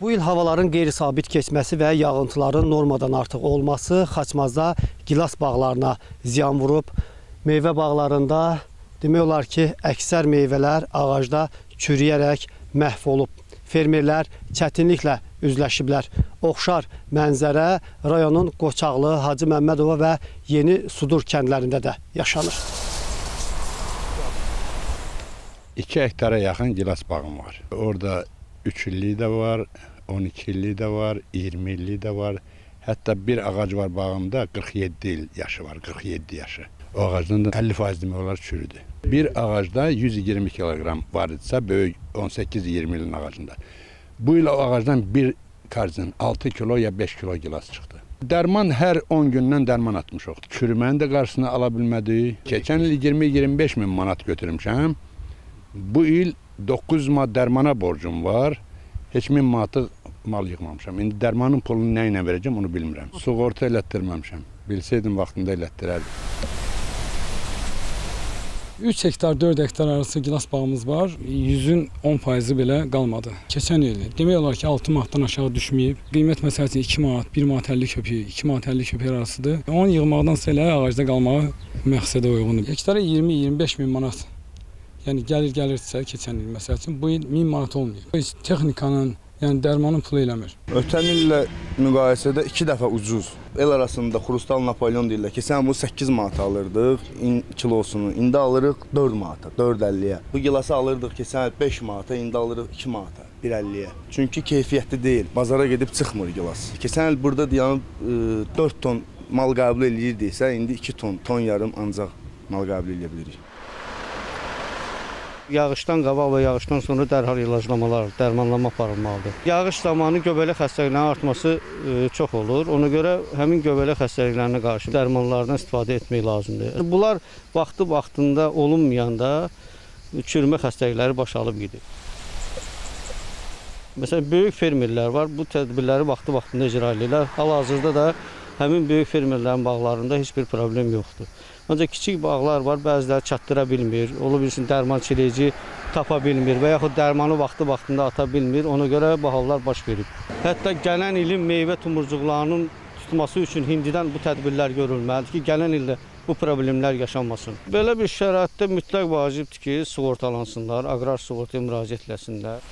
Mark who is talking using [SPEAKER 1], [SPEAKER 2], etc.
[SPEAKER 1] Bu il havaların qeyri-sabit keçməsi və yağıntıların normadan artıq olması Xaçmazda gilas bağlarına ziyan vurub. Meyvə bağlarında demək olar ki, əksər meyvələr ağacda çürüyərək məhv olub. Fermerlər çətinliklə üzləşiblər. Oxşar mənzərə rayonun Qoçaqlı, Hacı Məmmədova və Yeni Sudur kəndlərində də yaşanır.
[SPEAKER 2] 2 hektara yaxın gilas bağım var. Orada 3 illik də var, 12 illik də var, 20 illik də var. Hətta bir ağac var bağımda 47 il yaşı var, 47 yaşı. O ağacdan da 50% demək olar çürüdü. Bir ağacda 120 kiloqram var idisə, böyük 18-20 ilin ağacında. Bu il o ağacdan bir karzin 6 kilo ya 5 kilo gilas çıxdı. Dərman hər 10 gündən dərman atmışıq. Çürümənin də qarşısını ala bilmədik. Keçən il 20-25 min manat götürmüşəm. Bu il 900 manat dərmana borcum var. Heç 1000 manatlıq mal yığmamışam. İndi dərmanın pulunu nə ilə verəcəm onu bilmirəm. Sığorta elətdirməmişəm. Bilsəydim vaxtında elətdirərdim.
[SPEAKER 3] 3 hektar, 4 hektar arası gilas bağımız var. 100-ün 10%-i belə qalmadı. Keçən il demək olar ki, 6 manatdan aşağı düşməyib. Qiymət məsəl üçün 2 manat, 1 manat 50 köpük, 2 manat 50 köpük arasıdır. Onu yığmaqdansa elə ağacda qalmağı məqsədə uyğundur. Hektara 20-25 min manat. Yəni gəlir gəlirsə keçən il məsəl üçün bu il 1000 manat olmayıb. Heç texnikanın, yəni dərmanın pulu eləmir.
[SPEAKER 4] Ötən illə müqayisədə 2 dəfə ucuz. El arasında Xrustal Napolyon deyirlər. Keçən bu 8 manata alırdıq kilosunu. İndi alırıq 4 manata, 4.50-yə. Bu gilası alırdıq keçən il 5 manata, indi alırıq 2 manata, 1.50-yə. Çünki keyfiyyətli deyil. Bazara gedib çıxmır gilas. Keçən il burada dayanıb 4 ton mal qəbul eləyirdiksə, indi 2 ton, ton yarım ancaq mal qəbul eləyə bilirik.
[SPEAKER 5] Yağışdan qabaq və yağışdan sonra dərhal ilaclamalar, dərmanlama aparılmalıdır. Yağış zamanı göbələk xəstəliklərinin artması çox olur. Ona görə həmin göbələk xəstəliklərinə qarşı dərmanlardan istifadə etmək lazımdır. Bunlar vaxtı-vaxtında olunmayanda çürümə xəstəlikləri baş alıb gedir. Məsələn, böyük fermerlər var, bu tədbirləri vaxtı-vaxtında icra edirlər. Hal-hazırda da həmin böyük fermerlərin bağlarında heç bir problem yoxdur. Ancaq kiçik bağlar var, bəziləri çatdıra bilmir, ola bilsin dərman çiləyici tapa bilmir və yaxud dərmanı vaxtı-vaxtında ata bilmir, ona görə bu hallar baş verib. Hətta gələn ilin meyvə tumurcuqlarının tutması üçün indidən bu tədbirlər görülməlidir ki, gələn ildə bu problemlər yaşanmasın. Belə bir şəraitdə mütləq vacibdir ki, sığortalansınlar, aqrar sığortaya müraciət eləsinlər.